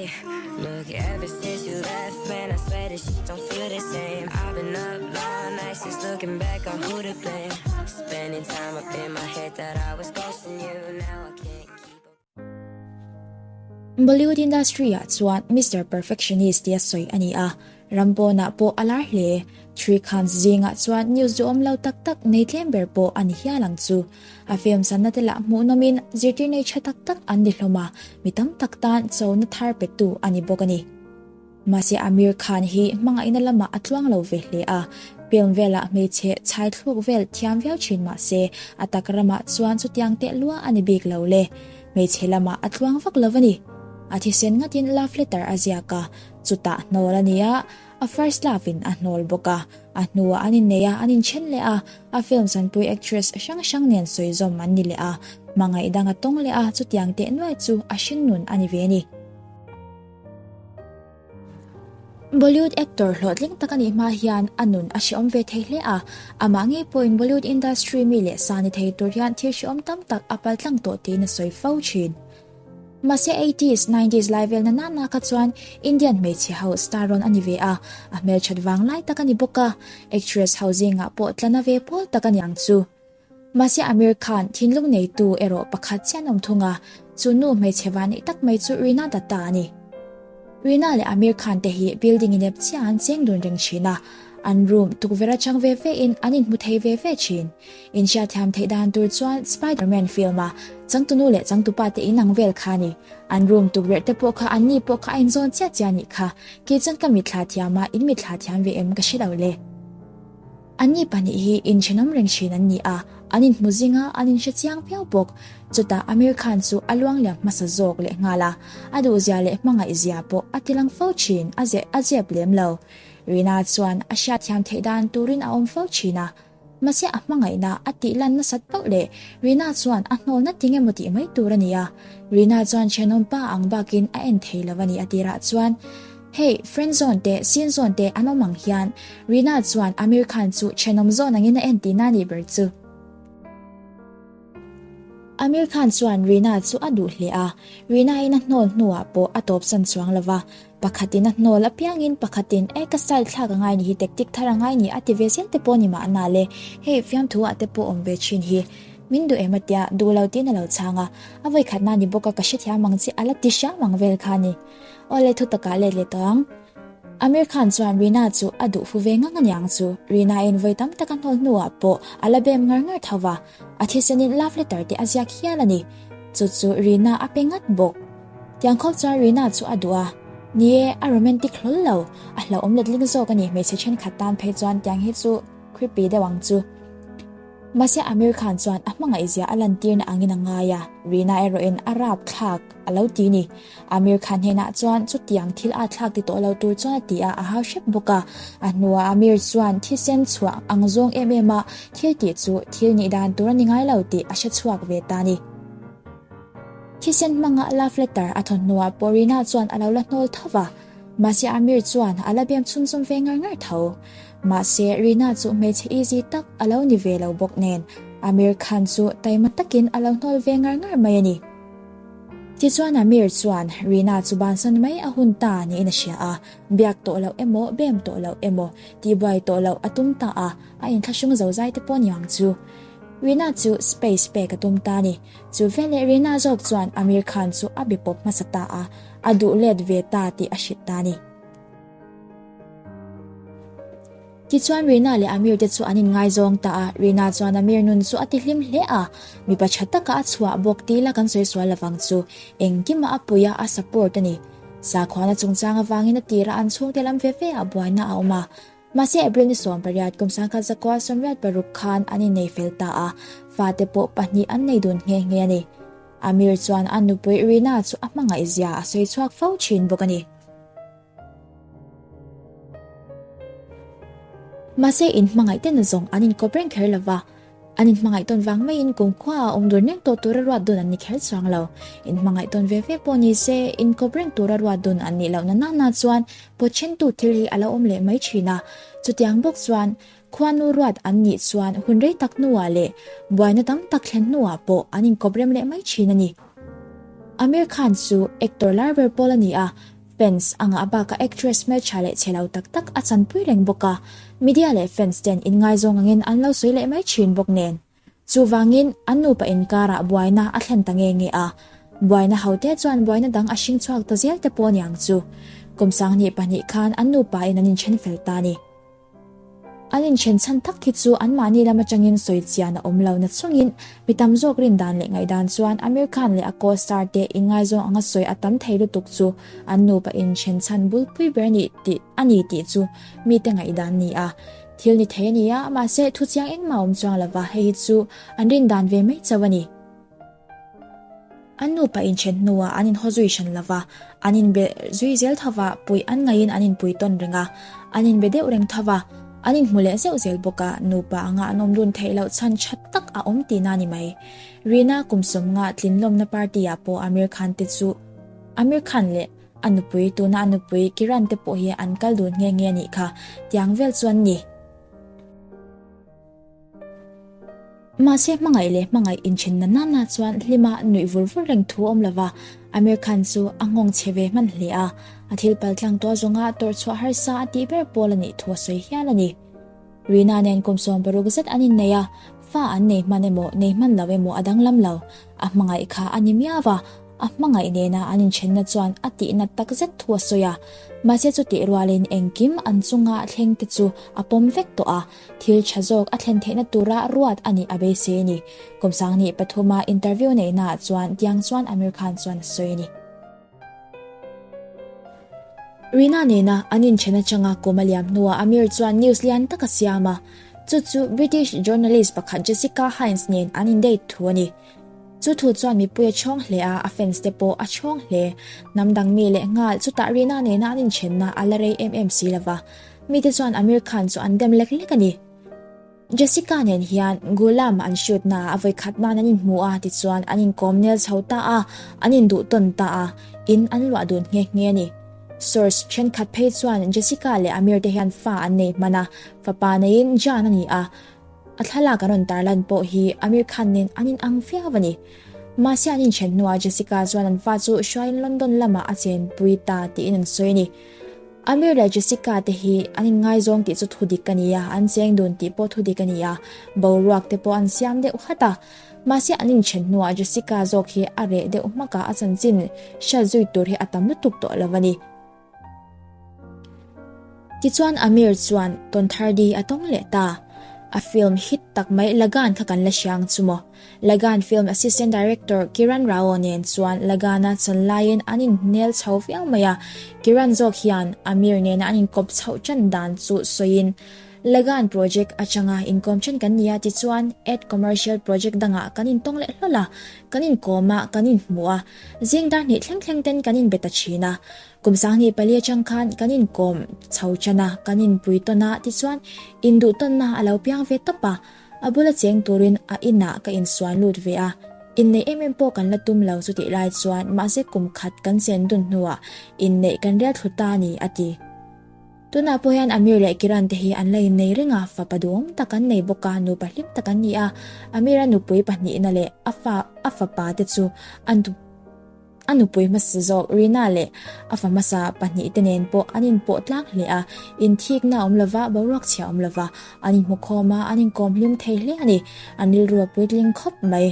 Look, ever since you left, man, I swear this shit don't feel the same. I've been up all night since looking back on who to blame. Spending time up in my head that I was ghosting you. Now I can't keep up. Bollywood industry ah chuan Mister Perfectionist tia sawi a ni a, ram pawnah pawh a lar hle. Three Khans zingah chuan news duhawm lo tak tak nei tlem ber pawh a ni hial ang chu. A film sanna te lah hmuhnawmin zirtir nei tha tak tak an ni hlawm a, mi tam tak tan chona thar petu a ni bawk a ni. Mahse Aamir Khan hi hmangaihna lamah a tluang lo ve hle a, film velah hmeichhe chhai thluk vel thiam viau thin mahse a tak ramah chuan chutiang teh lua a ni bik lo le. Hmeichhe lamah a tluang vak lo a ni. A thisen ngatin love letter a ziak a, chutah hnawl a ni a, A first love in a hnawl bawk a, a hnuah an innei a, an inthen leh a, a film chanpui actress hrang hrang nen sawi zawm an ni leh a, hmangaih dang a tawng leh a, chutiang teh nuai chu a hringnun a ni ve a ni. Bollywood actor hlawhtling tak a nih hma hian a nun a hrehawm ve thei hle a, amah ngei pawhin Bollywood industry mi leh sa ni thei tur hian thil hrehawm tam tak a paltlang tawh tiin a sawi fo thin. Mahse eighties, nineties lai vel na nana kha chuan Indian hmeichhe ho star rawn a ni ve a, a hmelthat vang lai tak a ni bawk a, actress ho zingah pawh tlana ve pawl tak a ni ang chu. Mahse Aamir Khan thinlung neitu erawh pakhat chiah an awm thung a, chu nu hmeichhe vanneih tak mai chu Reena Dutta a ni. Reena leh Aamir Khan te hi building inep chiah an cheng dun reng thin a, an room tukverh atang ve ve in an inhmu thei ve ve thin. Inhriatthiam theih dan tur chuan Spiderman film a changtunu leh changtupa te inang vel kha ni. An room tukverh te pawh kha an ni pawh kha a inzawn chiah chiah nih kha. Kei chuan ka mitthla thiam a, in mitthla thiam ve em ka hre lo le. An ni pahnih hi inthenawm reng thin an ni a, an inhmu zing a, an inhre chiang viau bawk. Chutah Amir Khan chu a luangliam hmasa zawk leh nghal a, a duhzia leh hmangaihzia pawh a tilang fo thin, a zeh a zep lem lo. Rina chuan a hriatthiam theih dan turin a awm fo thin a, Mahse a hmangaihna a tih lan nasat pauh leh Rina chuan a hnawl na ting emaw tih mai tur a ni a. Rina chuan thenawm pa ang bakin a en thei lo a ni a tirah chuan hei friend zone te scene zone te an awm ang hian Rina chuan Amir Khan chu thenawm zawn angin a en tihna a nih ber chu. Amir Khan chuan Rina chu a duh hle a, Rina in a hnawl hnuah pawh a tawpsan chuang lo va, Pakhatin a hnawl apiangin pakhatin e ka style thlak a ngai ni hi tactic thar a ngai ni a ti ve zel te pawh ni mahna le, hei fiamthu ah te pawh awm ve thin hi. Min duh em a tia, duh lo tiin a lo chhang a, a vawikhatna ni bawk a ka hrethiam ang chi a la ti hram ang vel kha ni. Awle thu takah let leh tawh ang. Amir Khan chuan Rina chu a duh fu ve ngang aniang chu, Rina in vawi tam tak a hnawl hnuah pawh a la bem ngar ngar tho va, a thisenin love letter te a ziak hial a ni. Chu chu Rina a pe ngat bawk. Tiang khawp chuan Rina chu a duh a, ni e, a romantic hlawl lo, a hlauhawm letling zawk a ni hmeichhe thenkhat tan phei chuan tiang hi chu creepy deuh ang chu. Mahse Amir Khan chuan a hmangaihzia a lantirna angin a ngai a, Rina erawhin a rap thlak a lo ti ni. Amir Khan hnenah chuan chutiang thil a thlak ti tawh lo tur chuan a ti a, a hau hrep bawk a. A hnuah Amir chuan thisen chhuah ang zawng em em a thil tih chu thil nih dan tur a ni ngai lo tih a hre chhuak ve ta ni. Thisen hmanga love letter a thawn hnuah pawh Rina chuan a lo la hnawl tho va, mahse Amir chuan a la bem chhunzawm ve ngar ngar tho. Mahse Rina chu hmeichhe easy tak a lo ni ve lo bawk nen, Amir Khan chu taima takin a lo hnawl ve ngar ngar mai a ni. Tichuan Amir chuan Rina chu bansan mai a hun ta niin a hria a, biak tawh loh emaw bem tawh loh emaw tihbuai tawh loh a tum ta a, a inthlahrung zozai te pawh niang chu. Rina chu space pek a tum ta a ni. Chu veleh Rina zawk chuan Amir Khan chu a be pawp hmasa ta a, a duh let ve ta tih a hrilh ta a ni. Tichuan Rina leh Amir te chu an inngaizawng ta a, Rina chuan Amir nun chu a ti hlim hle a, mipa tha taka a chhuah bawk ti la kan sawi sual lovang chu, engkimah a pui a, a support a ni. Sakhuana chungchang avangin a tira an chhungte lam ve ve ah buaina a awm a, Mahse April ni 18 kum 1986 khan an innei fel ta a, fate pawh pahnih an nei dun nghe nghe a ni. Amir chuan a nupui Rina chu a hmangaihzia a sawi chhuak fo thin bawk a ni. Mahse inhmangaih te nazawng an inkawp reng kher lova, An inhmangaih tawn vang maiin kumkhua a awm dun reng tawh tura ruat dun an ni kher chuang lo. Inhmangaih tawn ve ve pawh ni se, inkawp reng tura ruat dun an nih lohna nana chuan pawthentu thil hi a lo awm leh mai thin a. Chutiang bawk chuan, khuanu ruat an nih chuan hun rei tak hnuah leh buaina tam tak thlen hnuah pawh an inkawp rem leh mai thin a ni. Amir Khan chu actor lar ber pawl a ni a. Fans a ngah bakah actress hmeltha leh chhe lo tak tak a chanpui reng bawk a, media leh fans ten inngaizawng angin an lo sawi leh mai thin bawk nen. Chuvangin an nupa inkarah buaina a thlen ta nge nge a, buaina hote chuan buaina dang a hring chhuak ta zel te pawh aniang chu. Kum 22 khan an nupa in an inthen fel ta a ni. An inthen chhan tak hi chu anmahni lam atangin sawi chian a awm lo na chungin mi tam zawk rin dan leh ngaihdan chuan Amir Khan leh a co-star te inngaizawng anga sawi a tam thei lutuk chu an nupa inthen chhan bulpui ber ni tih a ni tih chu mite ngaihdan ni a. Thil ni thei a ni a, mahse thu chiang engmah a awm chuang lova hei hi chu an rin dan ve mai chauh a ni. An nupa inthen hnuah an inhaw zui hran lova, an inbe zui zel tho va, puih an ngaihin an inpui tawn reng a, an inbe deuh reng tho va, an inhmu leh zeuh zel bawk a, nupa anga an awm dun theih loh chhan tha tak a awm tihna a ni mai. Rina kum sawmnga tlinlawmna party-ah pawh Amir Khan te chu Amir Khan leh a nupui, tuna a nupui Kiran te pawh hi an kal dun nghe nghe a nih kha, tiang vel chu an ni. Mahse hmangaih leh hmangaih inthen na nana chuan hlima nuih vur vur reng thu a awm lova, Amir Khan chu a nghawng chhe ve hman hle a, a thil pal tlang tawh zawnga tawrh chhuah harsa a tih ber pawl a nih thu a sawi hial a ni. Rina nen kum 60 zet an innei a, fa an nei hman emaw nei hman lo emaw a danglam lo, a hmangaih kha a ni miau a, a hmangaih nena an inthenna chuan a tihna takzet thu a sawi a, mahse chutih rualin engkim an chunga thleng te chu a pawm vek tawh a, Thil tha zawk a thlen theihna tura ruat a nih a beisei a ni. Kum 23 a interview neihnaah chuan tiang chuan Amir Khan chuan a sawi a ni. Rina nena an inthen atanga kum a liam hnuah Amir chuan news lian tak a siam a, chu chu British journalist pakhat Jessica Hynes nen an indate thu a ni. Chu thu chuan mipui a chhawng hle a, a fans te pawh a chhawng hle. Hnam dang mi leh nghal chutah Rina nena an inthenna a la rei em em si lova. Mite chuan Amir Khan chu an dem lek lek a ni. Jessica nen hian Ghulam an shoot naah a vawikhat nan an inhmu a, tichuan an inkawm nel chho ta a, an induh tawn ta a, in an luah dun nghe nghe a ni. Source thenkhat phei chuan Jessica leh Amir te hian fa an nei hman a, fapa neiin Jan a ni a, a thlalak an rawn tarlan pawh hi Amir Khan nen an inang viau a ni. Mahse an inthen hnuah Jessica chuan an fa chu hruaiin London lamah a chenpui ta tiin an sawi a ni. Amir leh Jessica te hi an inngaizawng tih chu thudik a ni a, an cheng dun tih pawh thudik a ni a, boruak te pawh an siam deuh hat a. Mahse an inthen hnuah Jessica zawk hi a reh deuh hmak a, a chanchin hriat zui tur hi a tam lutuk tawh lo a ni. Tichuan Amir chuan Tonthardi a tawng leh ta. A film hit tak mai Lagaan kha kan la hria ang chu maw? Lagaan film assistant director Kiran Rao nen chuan Lagaan-a chan laiin an inhnel chho viau mai a, Kiran zawk hian Amir nena an inkawp chhoh tan dan chu sawiin, Lagaan project atanga inkawm then kan ni a tichuan ad commercial project dangah kan intawng leh hlawl a, kan inkawm a, kan inhmu a, zing dar hnih thleng thleng ten kan inbe ta thin a. Kum 24 atang khan kan inkawm chho tan a, kan inpui tawn a tichuan induh tawnna a lo piang ve tawp a, A bula cheng turin a inah ka insuan lut ve a, inneih em em pawh kan la tum lo chutih lai chuan mahse kum khat kan chen dun hnuah inneih kan rial thlu ta a ni, a ti. Tunah pawh hian Amir leh Kiran te hi an la innei reng a, fapa duhawm tak an nei bawk a, nupa hlim tak an ni a, Amir-a nupui pahnihna leh a fa a fapa te chu an A nupui hmasa zawk Rina leh a fa hmasa pahnihte nen pawh an inpawh tlang hle a, inthikna a awm lova, boruak chhia a awm lova, an inhmukhawm a, an inkawm hlim thei hle a ni. An rilru a puitling khawp mai.